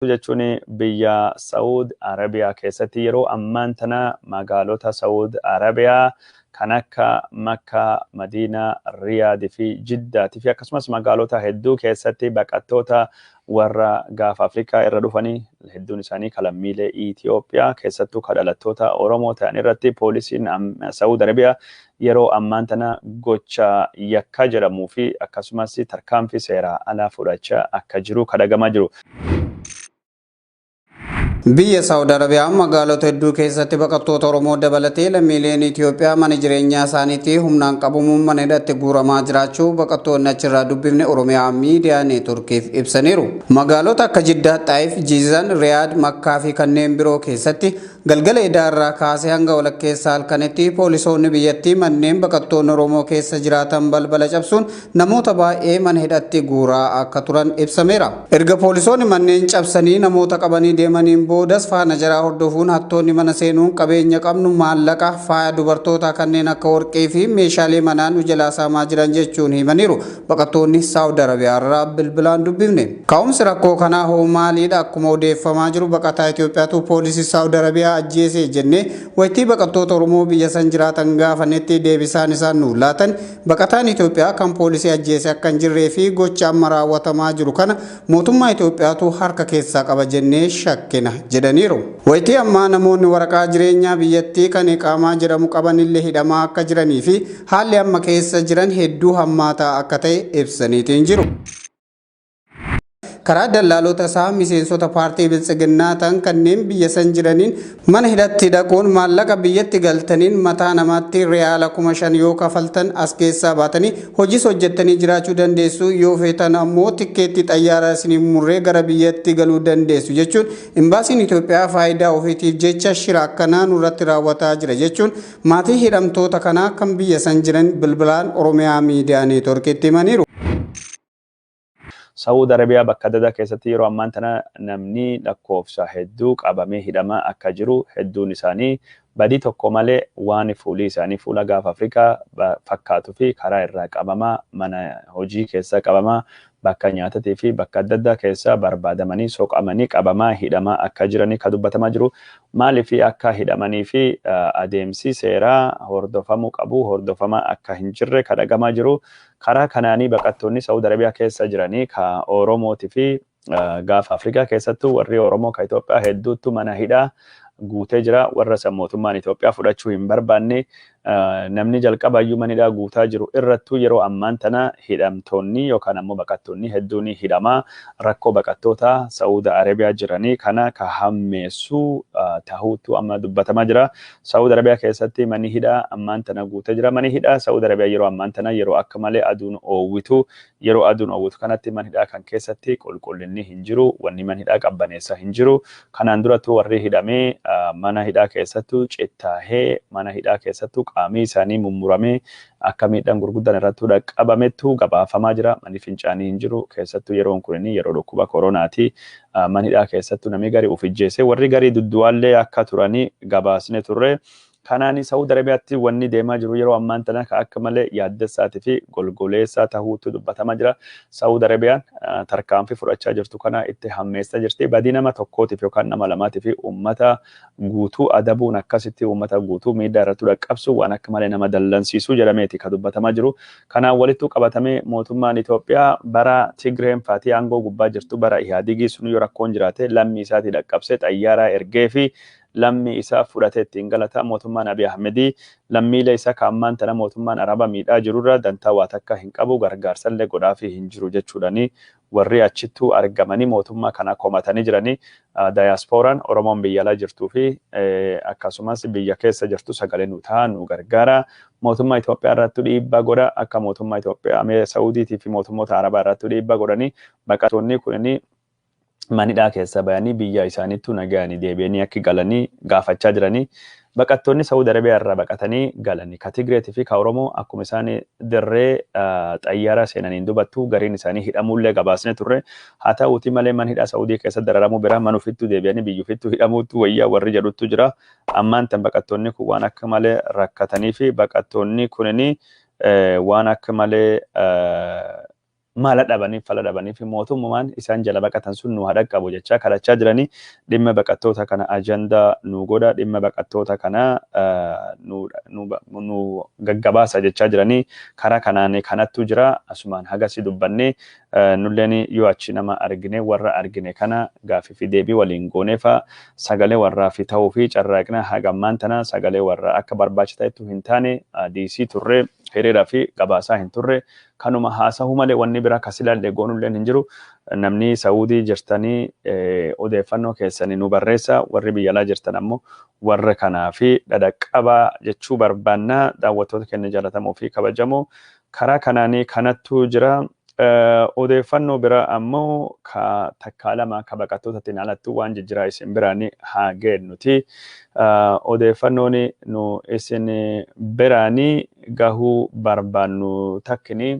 Jechuun biyya Saawud Arabiyaa keessatti yeroo ammaan tana magaalota Saawud Arabiyaa kan akka Makkaa, Madiinaa, Riyaadii fi Jiddaatii fi akkasumas magaalota hedduu keessatti baqattoota warra gaafa Afrikaa irra dhufanii hedduun isaanii kalammiilee Itoophiyaa, keessattuu ka dhalattoota Oromoo ta'an irratti poolisiin Saawud Arabiyaa yeroo ammaan tana gocha yakka jedhamuu fi akkasumas tarkaanfii seeraa alaa fudhachaa akka jiru kadhagamaa jiru. Biyya Saawud Arabiyaa magaalota hedduu keessatti baqattoota Oromoo dabalatee lammiileen Itoophiyaa mana jireenyaa isaaniitti humnaan qabamuun mana hidhatti guuramaa jiraachuu baqattoonni achirraa dubbifne Oromiyaa Miidiyaa Neetworkiif ibsaniiru. Magaalota akka Jiddaa, Xaayif, Jiizan, Riyaad, Makkaa fi kanneen biroo keessatti galgala edaarraa kaasee hanga walakkeessa halkanitti poolisoonni biyyattii manneen baqattoonni Oromoo keessa jiraatan balbala cabsuun namoota baay'ee mana hidhatti guuraa akka turan ibsameera. Erga poolisoonni manneen cabsanii namoota qabanii deemaniin boodas faana jaraa hordofuun hattoonni mana seenuun qabeenya qabnu, maallaqa, faaya dubartootaa kanneen akka warqee fi meeshaalee manaa nu jalaa saamaa jiran jechuun himaniiru. Baqattoonni Saawud Arabiyaa irraa bilbilaan dubbifne. Ka'umsi rakkoo kanaa hoo maaliidha? Akkuma odeeffamaa jiru baqataa Itoophiyaatu poolisii Saawud Arabiyaa ajjeese jennee waytii baqattoota Oromoo biyya san jiraatan gaafannetti deebisaan isaan nuuf laatan baqataan Itoophiyaa kan poolisii ajjeese akka hin jirree fi gocha amma raawwatamaa jiru kana mootummaa Itoophiyaatu harka keessaa qaba jennee shakkina jedhaniiru. Waytii ammaa namoonni waraqaa jireenyaa biyyattii kan iqaamaa jedhamu qabanillee hidhamaa akka jiranii fi haalli amma keessa jiran hedduu hammaataa akka ta'e ibsaniitiin jiru. Karaa dallaalota isaa miseensota paartii Biltsiginnaa ta'an kanneen biyya san jiraniin mana hidhatti dhaquun maallaqa biyyatti galtaniin mataa namaatti riyaala 5,000 yoo kafaltan as keessaa baatanii hojiis hojjettanii jiraachuu dandeessu, yoo feetan ammoo tikkeetti xayyaaraa isinii murree gara biyyatti galuu dandeessu jechuun imbaasiin Itoophiyaa faayidaa ofiitiif jecha shira akkanaa nurratti raawwataa jira jechuun maatii hidhamtoota kanaa kan biyya san jiran bilbilaan Oromiyaa Miidiyaa Neetworkiitti himaniiru. Saawud Arabiyaa bakka adda addaa keessatti yeroo ammaan tana namni lakkoofsa hedduu qabamee hidhamaa akka jiru, hedduun isaanii badii tokko malee waan fuulii isaanii fuula gaafa Afrikaa fakkaatuu fi karaa irraa qabamaa, mana hojii keessa qabamaa, bakka nyaatatii fi bakka adda addaa keessa barbaadamanii soqamanii qabamaa hidhamaa akka jiranii ka dubbatamaa jiru. Maaliif akka hidhamanii fi adeemsi seeraa hordofamuu qabu hordofamaa akka hin jirre ka dhagamaa jiru. Karaa kanaanii baqattoonni Saawud Arabiyaa keessa jiranii ka Oromootii fi gaafa Afrikaa, keessattuu warri Oromoo ka Itoophiyaa hedduuttu mana hidhaa guutee jira. Warra san mootummaan Itoophiyaa fudhachuu hin barbaanne. Namni jalqabayyuu mana hidhaa guutaa jiru irrattuu yeroo ammaan tana hidhamtoonni yookaan ammoo baqattoonni hedduun hidhamaa rakkoo baqattoota Saawud Arabiyaa jiranii kana ka hammeessu tahuutu amma dubbatamaa jira. Saawud Arabiyaa keessatti manni hidhaa ammaan tana guutee jira. Manni hidhaa Saawud Arabiyaa yeroo ammaan tana yeroo akka malee aduun oowwitu, yeroo aduun oowwitu kanatti mana hidhaa kan keessatti qulqullinni hin jiru, wanni mana hidhaa qabbaneessa hin jiru. Kanaan durattuu warri hidhamee mana hidhaa keessattuu cittaahee, mana hidhaa keessattuu qaamii isaanii mummuramee akka miidhaan gurguddaan irratti dhaqqabamettu gabaafamaa jira. Manni fincaanii hin jiru. Keessattuu yeroon kun yeroo dhukkuba koronaati. Mana hidhaa keessattuu namni garii of ijjeese, warri garii duddu'aallee akka turanii gabaasne turre. Kanaan Saawud Arabiyaatti wanni deemaa jiru yeroo ammaan tana akka malee yaaddessaatii fi golgoleessaa tahuutu dubbatamaa jira. Saawud Arabiyaan tarkaanfii fudhachaa jirtu kana itti hammeessaa jirti. Badii nama tokkootiif yookaan nama lamaatiif uummata guutuu adabuun, akkasitti uummata guutuu miidhaa irratti dhaqqabsu waan akka malee nama dallansiisuu jedhameeti ka dubbatamaa jiru. Kanaan walittuu qabatamee mootummaan Itoophiyaa bara Tigreen faatii aangoo gubbaa jirtu, bara Ihaadigii sun yoo rakkoon jiraate lammii isaatii dhaqqabsee xayyaaraa ergee fi lammii isaa fudhatee ittiin galata. Mootummaan Abiy Ahmedii lammiilee isaa ka ammaan tana mootummaan Araba miidhaa jirurra dantaa waa takka hin qabu, gargaarsallee godhaafii hin jiru jechuudhani warri achittuu argamanii mootummaa kana komatanii jiranii. Daayaaspooraan Oromoon biyya alaa jirtuu fi akkasumas biyya keessa jirtu sagalee nu ta'a, nu gargaara. Mootummaa Itoophiyaa irrattuu dhiibbaa godha. Akka mootummaa Itoophiyaa, Saawudiitii fi mootummoota Arabaa irrattuu dhiibbaa godhanii baqattoonni kunniin manidhaa keessa bayanii biyya isaaniittuu nagayanii deebi'anii akka galanii gaafachaa jiranii. Baqattoonni Saawud Arabiyaa irraa baqatanii galanii ka Tigreetii fi ka Oromoo akkuma isaan dirree xayyaara seenaniin dubattu gariin isaanii hidhamuullee gabaasne turre. Haa ta'uuti malee mana hidhaa Saawudii keessa dararamuu bira mana ofittuu deebi'anii biyya ofittuu hidhamuutu wayyaa warri jedhutu jira. Ammaan tan baqattoonni kun waan akka malee rakkatanii fi baqattoonni kunini waan akka malee Mala dhabaniif fala dhabaniif mootummaan isaan jala baqatan sun nu haa qabu jechaa kadhachaa jiranii. Dhimma baqattoota kana ajandaa nu godha, dhimma baqattoota kana nu gaggabaasa jechaa jiranii. Karaa kanaan kanattu jira. Asumaan hagasi dubbannee nulleen yoo achi nama argine, warra argine kana gaafii fi deebii waliin gooneefa sagalee warraa fi ta'uu fi carraaqina. Hagammaan tana sagalee warra akka barbaachisaa hin taane diisii turre, hiriiraa fi gabaasaa hin turre. Kanuma haasa'uu malee wanni biraa kasilaallee goonulleen hin jiru. Namni Saawudii jirtanii odeeffannoo keessanii nu barreessa, warri biyya alaa jirtan ammoo warra kanaa fi dhadhaqqabaa jechuu barbaannaa. Daawwattoota keenya jaallatamoo fi kabajamoo, karaa kanaanii kanattu jira. Odeeffannoo biraa ammoo ka takkaa lama ka baqattootatiin alattuu waan jijjiraa isin biraanii haa geennuti. Odeeffannoon nu isin biraanii gahuu barbaannu takkini,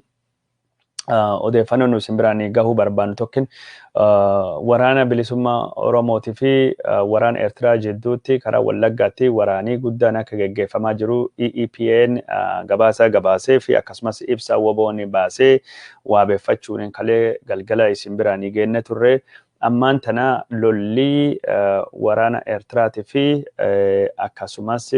odeeffannoo nu isin biraanii gahuu barbaannu tokkin, waraana bilisummaa Oromootii fi waraana Eertiraa jidduutti karaa Wallaggaatti waraanii guddaan akka geggeeffamaa jiru EEPN gabaasa gabaasee fi akkasumas ibsa WBO'n baasee waabeeffachuun kalee galgala isin biraanii geenne turre. Ammaan tana lolli waraana Eertiraatii fi akkasumas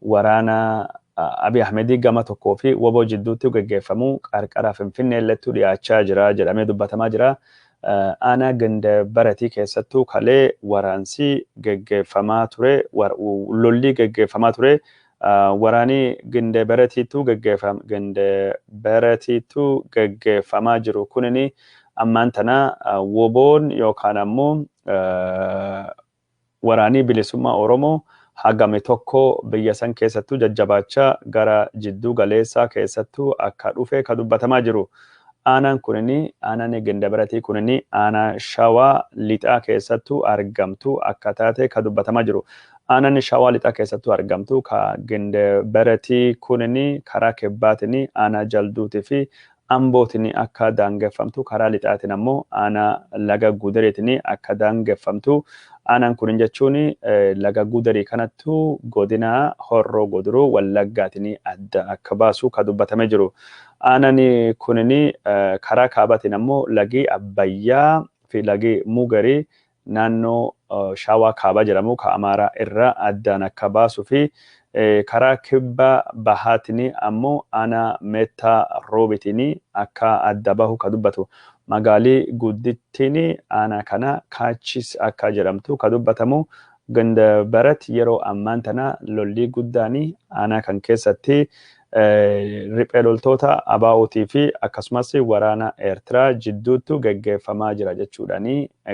waraana Abiy Ahmedii gama tokkoo fi WBO jidduutti geggeeffamu qarqara Finfinnee illettuu dhiyaachaa jira jedhamee dubbatamaa jira. Aanaa Ganda Baratii keessattuu kalee waraansi geggeeffamaa ture, lolli geggeeffamaa ture. Waraanii Ganda Baratiitu geggeeffamaa jiru kunini ammaan tana WBO'n yookaan ammoo waraanii bilisummaa Oromoo hagame tokko biyya san keessattuu jajjabaachaa gara jidduu galeessaa keessattuu akka dhufe ka dubbatamaa jiru. Aanaan kunini, aanaan Ganda Baratii kunini, aanaa Shawaa Lixaa keessattuu argamtu akka taate ka dubbatamaa jiru. Aanaan Shawaa Lixaa keessattuu argamtu ka Ganda Baratii kunini karaa kibbaatiin aanaa Jalduutii fi Ambootiin akka daangeffamtu, karaa lixaatiin ammoo aanaa Laga Gudareetiin akka daangeffamtu. Aanaan kun jechuun Laga Gudarii kanattu godina Horroo Guduruu Wallaggaatiin adda akka baasu ka dubbatamee jiru. Aanaan kunini karaa kaabaatiin ammoo lagi Abbayyaa fi lagi Mugarii naannoo Shawaa Kaabaa jedhamu ka Amaaraa irraa addaan akka baasuu fi karaa kibba bahaatiin ammoo aanaa Meettaa Roobitiin akka adda bahu ka dubbatu. Magaalii guddittiin aanaa kana Kaachis akka jedhamtu ka dubbatamu. Ganda Barat yeroo ammaan tana lolli guddaan aanaa kan keessatti riphee loltoota ABO'tii fi akkasumas waraana Eertiraa jidduutti geggeeffamaa jira jechuudhaan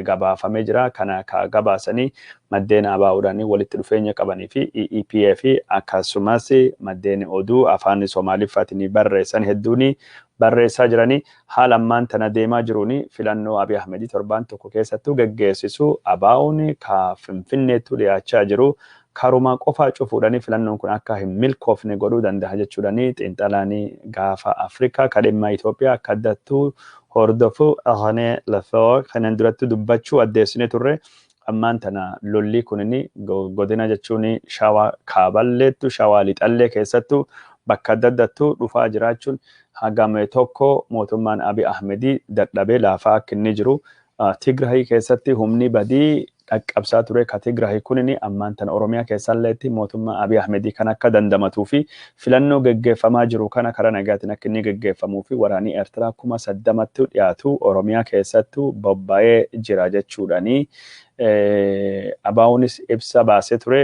gabaafamee jira. Kana ka gabaasanii maddeen ABO'dhaan walitti dhufeenya qabanii fi EEPA fi akkasumas maddeen oduu afaan Somaaliffaatiin barreessan hedduun barreessaa jiranii. Haala ammaan tana deemaa jiruun filannoo Abiy Ahmedii torbaan tokko keessattuu geggeessisu ABO'n ka Finfinneettu dhiyaachaa jiru karuma qofaa cufuudhaan filannoon kun akka hin milkoofne godhuu danda'a jechuudhaan xiinxalaan Gaafa Afrikaa ka dhimma Itoophiyaa akka addattuu hordofu René Lafort kanan duratti dubbachuu addeessine turre. Ammaan tana lolli kunini godina jechuun Shawaa Kaaballeettu, Shawaa Lixallee keessattuu bakka adda addattuu dhufaa jiraachuun hagame tokko mootummaan Abiy Ahmedii dadhabee laafaa akka inni jiru. Tigraay keessatti humni badii dhaqqabsaa ture ka Tigraay kunini ammaan tana Oromiyaa keessalleetti mootummaa Abiy Ahmedii kan akka dandamatuu fi filannoo geggeeffamaa jiru kana karaa nagaatiin akka inni geggeeffamuu fi waraanii Eertiraa 80,000tti dhiyaatu Oromiyaa keessattuu bobba'ee jira jechuudhaani. ABO'nis ibsa baasee ture,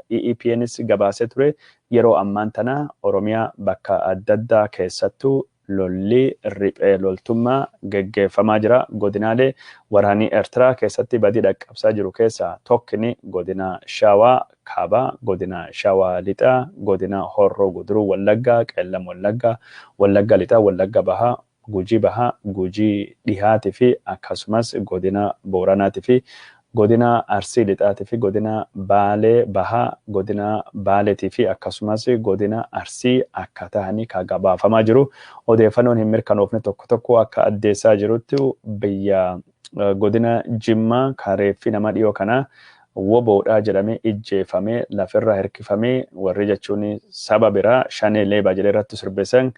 EEPNs gabaasee ture. Yeroo ammaan tana Oromiyaa bakka adda addaa keessattuu lolli riphee loltummaa geggeeffamaa jira. Godinaalee waraanii Eertiraa keessatti badii dhaqqabsaa jiru keessaa tokkini godina Shawaa Kaabaa, godina Shawaa Lixaa, godina Horroo Guduruu Wallaggaa, Qeellam Wallaggaa, Wallagga Lixaa, Wallagga Bahaa, Gujii Bahaa, Gujii Dhihaatii fi akkasumas godina Booranaatii fi godina Arsii Lixaatii fi godina Baalee Bahaa, godina Baaleetii fi akkasumas godina Arsii akka ta'anii ka gabaafamaa jiru. Odeeffannoon hin mirkanoofne tokko tokko akka addeessaa jirutti biyya godina Jimmaa kareeffi nama dhiyoo kana Woboodhaa jedhamee ijjeefamee lafirra hirkifamee, warri jechuun saba biraa Shanee Leebaa jedhee irratti sirbeessan,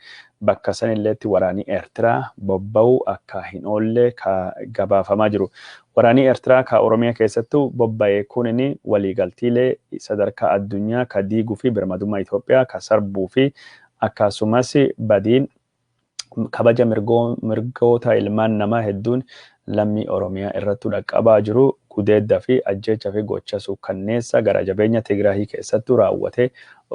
bakka sanilleetti waraanii Eertiraa bobba'uu akka hin oolle ka gabaafamaa jiru. Waraanii Eertiraa ka Oromiyaa keessattuu bobba'e kunini waliigaltiilee sadarkaa addunyaa ka diiguu fi birmadummaa Itoophiyaa ka sarbuu fi akkasumas badiin kabaja mirgoota ilmaan namaa hedduun lammii Oromiyaa irratti dhaqqabaa jiru, gudeedda fi ajjeecha fi gocha suukkanneessa gara jabeenya Tigraahii keessattuu raawwate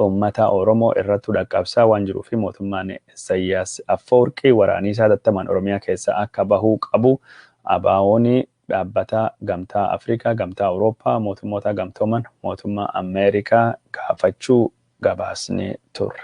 uummata Oromoo irratti dhaqqabsaa waan jiruu fi mootummaan Isaayyaas Afeworqii waraanii isaa hatattamaan Oromiyaa keessa akka bahuu qabu ABO'n dhaabbata Gamtaa Afrikaa, Gamtaa Awurooppaa, mootummoota gamtooman, mootummaa Ameerikaa gaafachuu gabaasnee turre.